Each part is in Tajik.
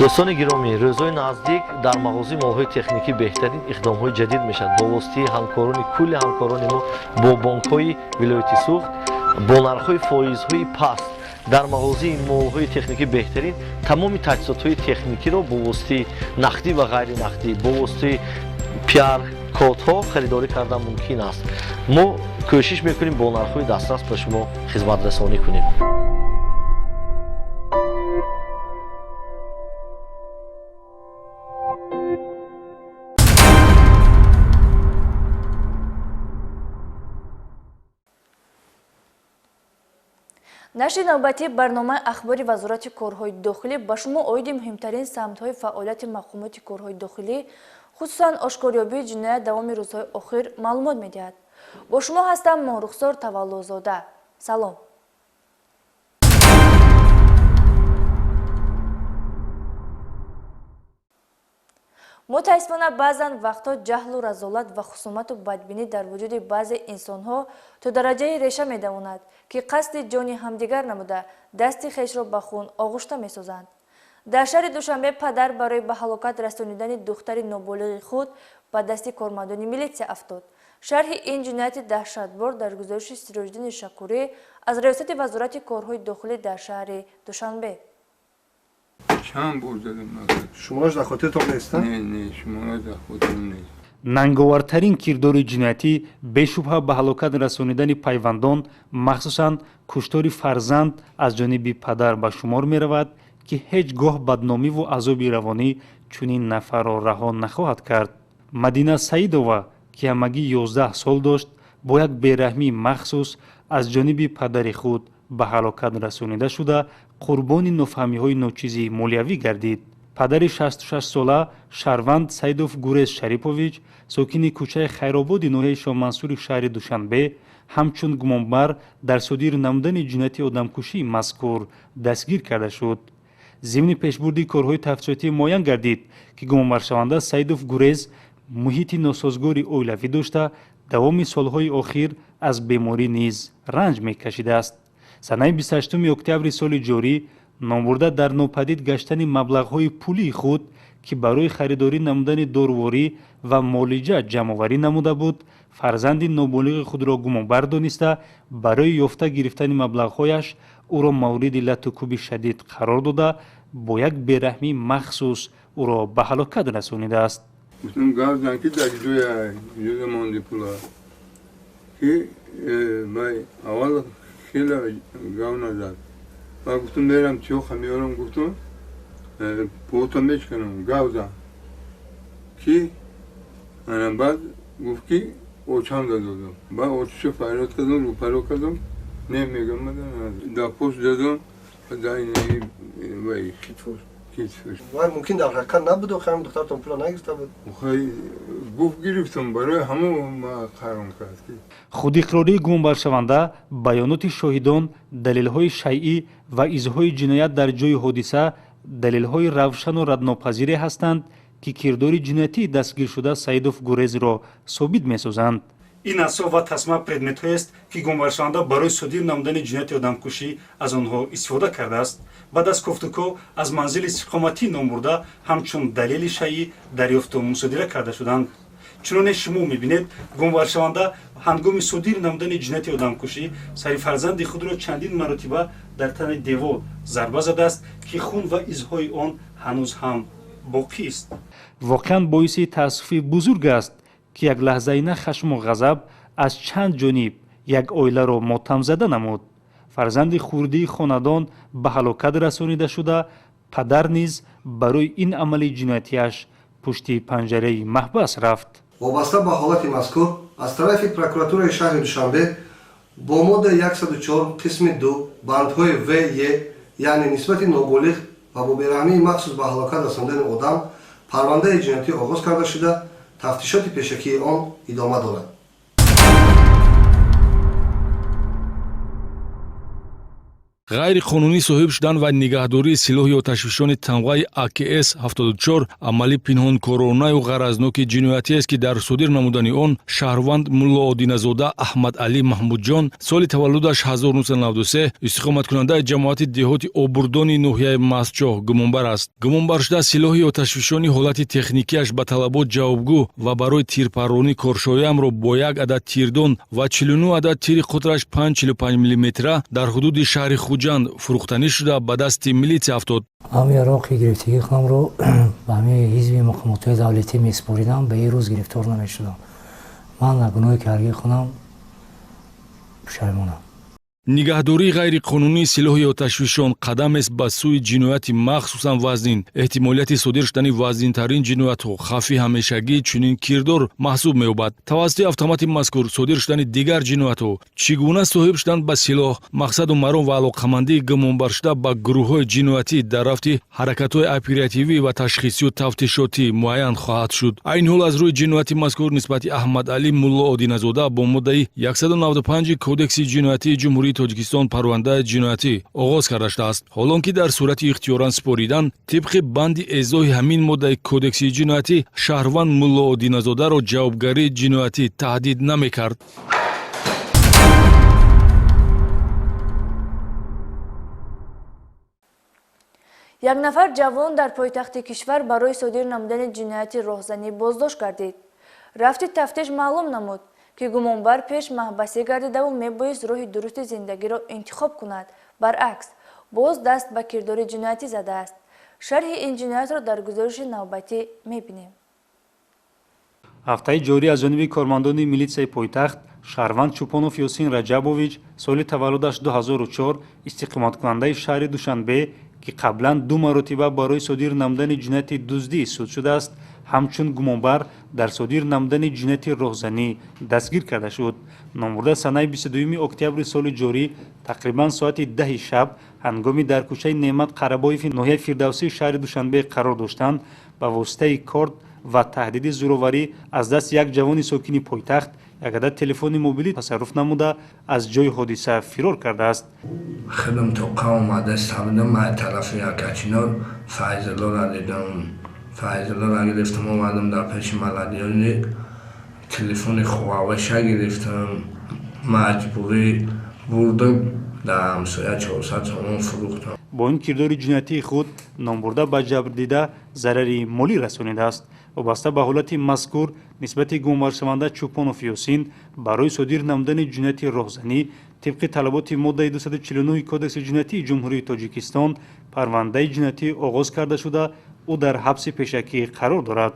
Дӯстони гиромӣ, рӯзҳои наздик дар мағозаи молҳои техникӣ беҳтарин иқдомҳои ҷадид мешавад. Бо воситаи ҳамкорони кулли ҳамкорони мо бо бонкҳои вилояти Суғд бо нархҳои фоизҳои паст дар мағозаи молҳои техникӣ беҳтарин тамоми таҷҳизотҳои техникиро бо воситаи нақдӣ ва ғайринақдӣ бо воситаи QR кодҳо харидорӣ кардан мумкин аст. Мо кӯшиш мекунем бо нархҳои дастрас ба шумо хизматрасонӣ кунем. Нашри навбатии барномаи ахбори Вазорати корҳои дохилӣ ба шумо оиди муҳимтарин самтҳои фаъолияти мақомоти корҳои дохилӣ, хусусан ошкорёбии ҷиноят давоми рӯзҳои охир маълумот медиҳад. Бо шумо ҳастам Моҳрухсор Таваллозода. Салом. Мутаассифона, баъзан вақтҳо ҷаҳлу разолат ва хусумату бадбинӣ дар вуҷуди баъзе инсонҳо то дараҷаи реша медавонад, ки қасди ҷони ҳамдигар намуда, дасти хешро ба хун оғушта месозанд. Дар шаҳри Душанбе падар барои ба ҳалокат расонидани духтари ноболиғи худ ба дасти кормандони милитсия афтод. Шарҳи ин ҷинояти даҳшатбор дар гузориши Сироҷиддини Шакурӣ аз Раёсати Вазорати корҳои дохилӣ дар шаҳри Душанбе. Чанд бор задам. Шумораш дар хотиртон нест? Не, не, шумораш дар хотирам нест. Нанговартарин кирдори ҷиноятӣ бешубҳа ба ҳалокат расонидани пайвандон, махсусан куштори фарзанд аз ҷониби падар ба шумор меравад, ки ҳеҷ гоҳ бадномиву азоби равонӣ чунин нафарро раҳо нахоҳад кард. Мадина Саидова, ки ҳамагӣ 11 сол дошт, бо як бераҳмии махсус аз ҷониби падари худ ба ҳалокат расонида шуда, қурбони нофаҳмиҳои ночизи молиявӣ гардид. Падари 66сола шаҳрванд Саидов Гурез Шарипович, сокини кӯчаи Хайрободи ноҳияи Шоҳмансури шаҳри Душанбе, ҳамчун гумонбар дар содир намудани ҷинояти одамкушии мазкур дастгир карда шуд. Зимни пешбурди корҳои тафтишотӣ муайян гардид, ки гумонбаршаванда Саидов Гурез муҳити носозгори оилавӣ дошта, давоми солҳои охир аз беморӣ низ ранҷ мекашидааст. Санаи 28 октябри соли ҷорӣ номбурда дар нопадид гаштани маблағҳои пулии худ, ки барои харидорӣ намудани доруворӣ ва муолиҷа ҷамъоварӣ намуда буд, фарзанди ноболиғи худро гумонбар дониста, барои ёфта гирифтани маблағҳояш ӯро мавриди лату кӯби шадид қарор дода, бо як бераҳмии махсус ӯро ба ҳалокат расонидааст. Гуфтам, гап зан, ки дар ҷоя монди пула, ки вай аввал хеле гав назад. Баъд гуфтам, мерам чиёха меорам, гуфтам, пота мешканам, гав зан, ки ана. Баъд гуфт, ки очам додам. Баъд очашо фарёд кардам, рӯпаро кардам, не мегам, дар пошт дадам, вай китфаш. Вай мумкин дар ҳақиқат набуду, ҳамин духтаратон пула нагирифта буд? Гуфт, гирифтам, барои ҳамон қаром кард. Худиқрории гумонбаршаванда, баёноти шоҳидон, далелҳои шайъӣ ва изҳои ҷиноят дар ҷойи ҳодиса далелҳои равшану раднопазире ҳастанд, ки кирдори ҷиноятии дастгиршуда Саидов Гурезро собит месозанд. Ин асо ва тасма предметҳоест, ки гумонбаршаванда барои содир намудани ҷинояти одамкушӣ аз онҳо истифода кардааст. Баъд аз кофтуков аз манзили истиқоматӣ номбурда ҳамчун далели шайъӣ дарёфту мусодира карда шуданд. Чуноне шумо мебинед, гумонбаршаванда ҳангоми содир намудани ҷинояти одамкушӣ сари фарзанди худро чандин маротиба дар тани девор зарба задааст, ки хун ва изҳои он ҳанӯз ҳам боқист. Воқеан боиси таассуфи бузург аст, ки як лаҳзаина хашму ғазаб аз чанд ҷониб як оиларо мотамзада намуд. Фарзанди хурдии хонадон ба ҳалокат расонида шуда, падар низ барои ин амали ҷиноятиаш пушти панҷараи маҳбас рафт. Вобаста ба ҳолати мазкур аз тарафи прокуратураи шаҳри Душанбе бо моддаи 104 қисми 2 бандҳои в, е, яъне нисбати ноболиғ ва бо бераҳмии махсус ба ҳалокат расондани одам парвандаи ҷиноятӣ оғоз карда шуда, тафтишоти пешакии он идома дорад. Ғайриқонунӣ соҳиб шудан ва нигаҳдории силоҳи оташфишони тамғаи АКС 74 амали пинҳонкоронаю ғаразноки ҷиноятиест, ки дар содир намудани он шаҳрванд Муллоодиназода Аҳмадалӣ Маҳмудҷон, соли таваллудаш 1993, истиқоматкунандаи ҷамоати деҳоти Обурдони ноҳияи Мастчоҳ гумонбар аст. Гумонбаршуда силоҳи оташфишони ҳолати техникиаш ба талабот ҷавобгӯ ва барои тирпарронӣ коршоямро бо як адад тирдон ва 49 адад тири қутраш 5,45 миллиметра дар ҳудуди шаҳри Хуҷанд фурӯхтанӣ шуда, ба дасти милитсия афтод. Ҳамин яроқи гирифтагии худамро ба ҳамин ҳизби мақомотҳои давлатӣ месупоридам, ба ин рӯз гирифтор намешудам. Ман аз гуноҳи кардагии худам пушаймонам. Нигаҳдории ғайриқонунии силоҳи оташфишон қадамест ба сӯи ҷинояти махсусан вазнин. Эҳтимолияти содир шудани вазнинтарин ҷиноятҳо, хавфи ҳамешагии чунин кирдор маҳсуб меёбад. Тавассути автомати мазкур содир шудани дигар ҷиноятҳо, чӣ гуна соҳиб шудан ба силоҳ, мақсаду маром ва алоқамандии гумонбаршуда ба гурӯҳҳои ҷиноятӣ дар рафти ҳаракатҳои оперативӣ ва ташхисию тафтишотӣ муайян хоҳад шуд. Айни ҳол аз рӯи ҷинояти мазкур нисбати Аҳмадалӣ Муллоодиназода бо моддаи 195 Кодекси ҷиноятии Ҷумҳурии Тоҷикистон парвандаи ҷиноятӣ оғоз карда шудааст, ҳолон ки дар сурати ихтиёран супоридан тибқи банди эзоҳи ҳамин моддаи Кодекси ҷиноятӣ шаҳрванд Муллоодиназодаро ҷавобгарии ҷиноятӣ таҳдид намекард. Як нафар ҷавон дар пойтахти кишвар барои содир намудани ҷинояти роҳзанӣ боздошт гардид. Рафти тафтиш маълум намуд, ки гумонбар пеш маҳбасӣ гардидаву мебоист роҳи дурусти зиндагиро интихоб кунад. Баръакс, боз даст ба кирдори ҷиноятӣ задааст. Шарҳи ин ҷиноятро дар гузориши навбатӣ мебинем. Ҳафтаи ҷорӣ аз ҷониби кормандони милитсияи пойтахт шаҳрванд Чӯпонов Ёсин Раҷабович, соли таваллудаш 2004, истиқоматкунандаи шаҳри Душанбе, ки қаблан ду маротиба барои содир намудани ҷинояти дуздӣ суд шудааст, ҳамчун гумонбар дар содир намудани ҷинояти роҳзанӣ дастгир карда шуд. Номбурда санаи 22 октябри соли ҷорӣ тақрибан соати 10 шаб ҳангоми дар кӯчаи Неъмат Қарабоеви ноҳияи Фирдавсии шаҳри Душанбе қарор доштанд, ба воситаи корт ва таҳдиди зӯроварӣ аз дасти як ҷавони сокини пойтахт як адад телефони мобилӣ тасарруф намуда, аз ҷои ҳодиса фирор кардааст. Худам тоқа омада сабдам, тарафи Якачинор Файзуллоро дидам. Файзуллоро гирифтам, омадам дар пеши Маладиёни телефони Хуавеша гирифтам, маҷбурӣ бурдам, дар ҳамсоя 400 сомон фурӯхтам. Бо ин кирдори ҷиноятии худ номбурда ба ҷабрдида зарари молӣ расонидааст. Вобаста ба ҳолати мазкур нисбати гумонбаршаванда Чӯпонов Ёсин барои содир намудани ҷинояти роҳзанӣ тибқи талаботи моддаи 249 Кодекси ҷиноятии Ҷумҳурии Тоҷикистон парвандаи ҷиноятӣ оғоз карда шуда, ӯ дар ҳабси пешакӣ қарор дорад.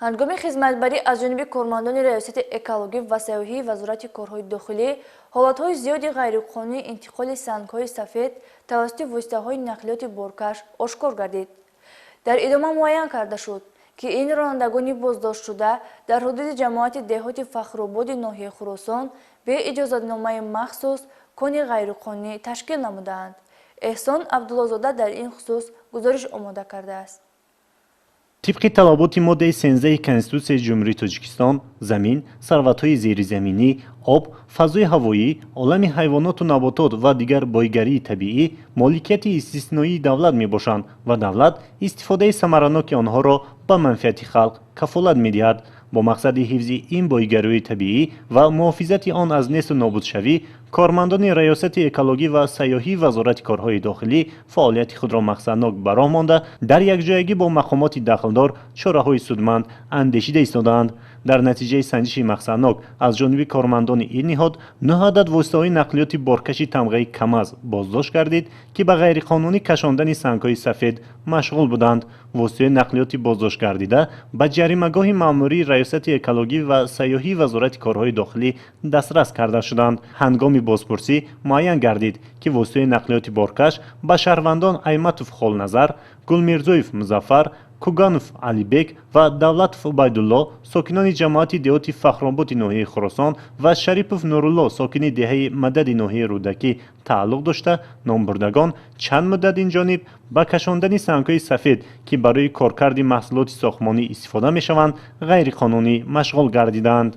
Ҳангоми хизматбарӣ аз ҷониби кормандони Раёсати экологӣ ва сайёҳии Вазорати корҳои дохилӣ ҳолатҳои зиёди ғайриқонунии интиқоли сангҳои сафед тавассути воситаҳои нақлиёти боркаш ошкор гардид. Дар идома муайян карда шуд, ки ин ронандагони боздоштшуда дар ҳудуди ҷамоати деҳоти Фахрободи ноҳияи Хуросон бе иҷозатномаи махсус кони ғайриқонунӣ ташкил намудаанд. Эҳсон Абдуллозода дар ин хусус гузориш омода кардааст. Тибқи талаботи моддаи 13 Конститутсияи Ҷумҳурии Тоҷикистон, замин, сарватҳои зеризаминӣ, об, фазои ҳавоӣ, олами ҳайвоноту наботот ва дигар бойгарии табиӣ моликияти истисноии давлат мебошанд ва давлат истифодаи самараноки онҳоро ба манфиати халқ кафолат медиҳад. Бо мақсади ҳифзи ин бойгариҳои табиӣ ва муҳофизати он аз несту нобудшавӣ, кормандони Раёсати экологӣ ва сайёҳии Вазорати корҳои дохилӣ фаъолияти худро мақсаднок ба роҳ монда, дар якҷоягӣ бо мақомоти дахлдор чораҳои судманд андешида истодаанд. Дар натиҷаи санҷиши мақсаднок аз ҷониби кормандони ин ниҳод нӯҳ адад воситаҳои нақлиёти боркаши тамғаи КАМАЗ боздошт гардид, ки ба ғайриқонунӣ кашондани сангҳои сафед машғул буданд. Воситаҳои нақлиёти боздошт гардида ба ҷаримагоҳи маъмурии Раёсати экологӣ ва сайёҳии Вазорати корҳои дохилӣ дастрас карда шуданд. Ҳангоми бозпурсӣ муайян гардид, ки воситаҳои нақлиёти боркаш ба шаҳрвандон Айматов Холназар, Гулмирзоев Музаффар, Куганов Алибек ва Давлатов Убайдулло, сокинони ҷамоати деҳоти Фахрободи ноҳияи Хуросон, ва Шарипов Нурулло, сокини деҳаи Мадади ноҳияи Рӯдакӣ тааллуқ дошта, номбурдагон чанд муддат инҷониб ба кашондани сангҳои сафед, ки барои коркарди маҳсулоти сохтмонӣ истифода мешаванд, ғайриқонунӣ машғул гардиданд.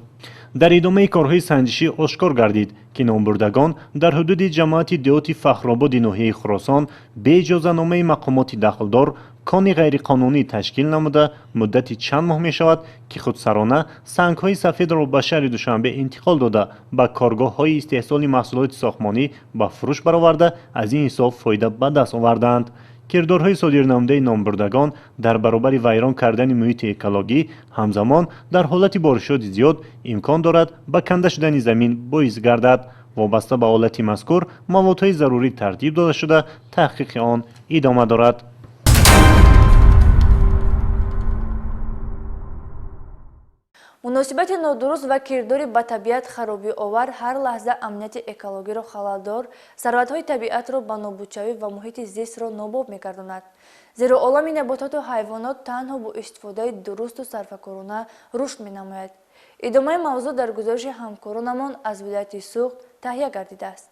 Дар идомаи корҳои санҷишӣ ошкор гардид, ки номбурдагон дар ҳудуди ҷамоати деҳоти Фахрободи ноҳияи Хуросон бе иҷозаномаи мақомоти дахлдор кони ғайриқонунӣ ташкил намуда, муддати чанд моҳ мешавад, ки худсарона сангҳои сафедро ба шаҳри Душанбе интиқол дода, ба коргоҳҳои истеҳсоли маҳсулоти сохтмонӣ ба фурӯш бароварда, аз ин ҳисоб фоида ба даст овардаанд. Кирдорҳои содирнамудаи номбурдагон дар баробари вайрон кардани муҳити экологӣ, ҳамзамон дар ҳолати боришоти зиёд имкон дорад ба канда шудани замин боис гардад. Вобаста ба ҳолати мазкур маводҳои зарурӣ тартиб дода шуда, таҳқиқи он идома дорад. Муносибати нодуруст ва кирдори ба табиат харобиовар ҳар лаҳза амнияти экологиро халалдор, сарватҳои табиатро ба нобудшавӣ ва муҳити зистро нобоб мегардонад. Зеро олами набототу ҳайвонот танҳо бо истифодаи дурусту сарфакорона рушд менамояд. Идомаи мавзӯъ дар гузориши ҳамкоронамон аз вилояти Суғд таҳия гардидааст.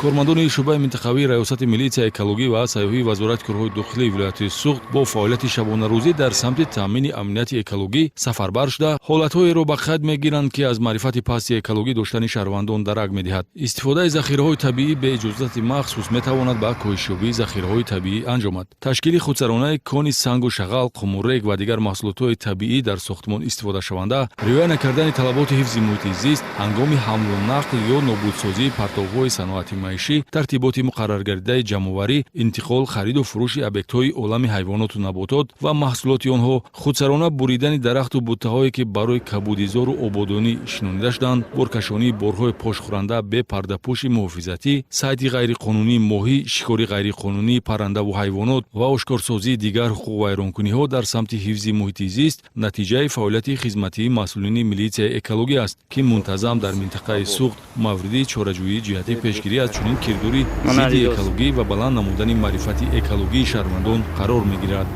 Кормандони шӯъбаи минтақавии Раёсати милитсияи экологӣ ва сайёҳии Вазорати корҳои дохилии вилояти Суғд бо фаъолияти шабонарӯзӣ дар самти таъмини амнияти экологӣ сафарбар шуда, ҳолатҳоеро ба қайд мегиранд, ки аз маърифати пасти экологӣ доштани шаҳрвандон дарак медиҳад. Истифодаи захираҳои табиӣ бе иҷозати махсус метавонад ба коҳишёбии захираҳои табиӣ анҷомад. Ташкили худсаронаи кони сангу шағал, қумурег ва дигар маҳсулотҳои табиӣ дар сохтмон истифодашаванда, риоя накардани талаботи ҳифзи муҳити зист ҳангоми ҳамлу нақл ё нобудсозии партовҳои саноати маишӣ, тартиботи муқарраргардидаи ҷамъоварӣ, интиқол, хариду фурӯши объектҳои олами ҳайвоноту наботот ва маҳсулоти онҳо, худсарона буридани дарахту буттаҳое, ки барои кабудизору ободонӣ шинонида шуданд, боркашонии борҳои пошхӯранда бе пардапӯши муҳофизатӣ, сайди ғайриқонунии моҳӣ, шикори ғайриқонунии паррандаву ҳайвонот ва ошкорсозии дигар ҳуқуқвайронкуниҳо дар самти ҳифзи муҳити зист натиҷаи фаъолияти хизматии масъулини милитсияи экологӣ аст, ки мунтазам дар минтақаи Суғд мавриди чораҷӯии ҷиҳати пешгирӣ аз чунин кирдори зидди экологӣ ва баланд намудани маърифати экологии шаҳрвандон қарор мегирад.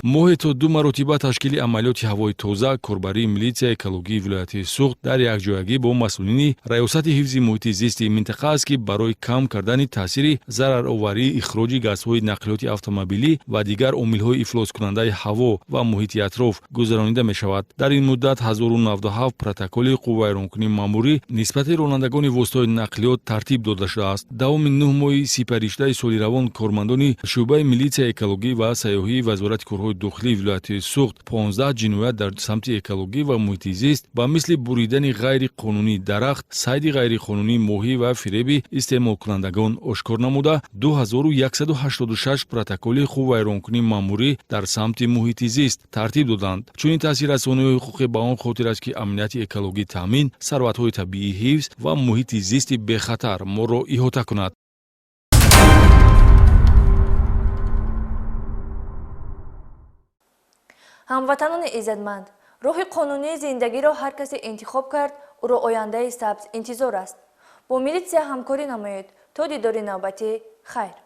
Моҳе то 2 маротиба ташкили амалиёти ҳавои тоза корбарии милитсияи экологии вилояти Суғд дар якҷоягӣ бо масъулини Раёсати ҳифзи муҳити зисти минтақа аст, ки барои кам кардани таъсири зарароварии ихроҷи газҳои нақлиёти автомобилӣ ва дигар омилҳои ифлоскунандаи ҳаво ва муҳити атроф гузаронида мешавад. Дар ин муддат 1097 протоколи ҳуқуқвайронкунии маъмурӣ нисбати ронандагони воситаҳои нақлиёт тартиб дода шудааст. Давоми 9 моҳи сипаришудаи соли равон кормандони шӯъбаи милитсияи экологӣ ва сайёҳии Вазорати корҳои дохилии вилояти Суғд 15 ҷиноят дар самти экологӣ ва муҳити зист ба мисли буридани ғайриқонунии дарахт, сайди ғайриқонунии моҳӣ ва фиреби истеъмолкунандагон ошкор намуда, 2186 протоколи ҳуқуқвайронкунии маъмурӣ дар самти муҳити зист тартиб доданд. Чунин таъсиррасониҳои ҳуқуқӣ ба он хотир аст, ки амнияти экологӣ таъмин, сарватҳои табиӣ ҳифз ва муҳити зисти бехатар моро иҳота кунад. Ҳамватанони иззатманд, роҳи қонунии зиндагиро ҳар касе интихоб кард, ӯро ояндаи сабз интизор аст. Бо милитсия ҳамкорӣ намоед. То дидори навбатӣ, хайр.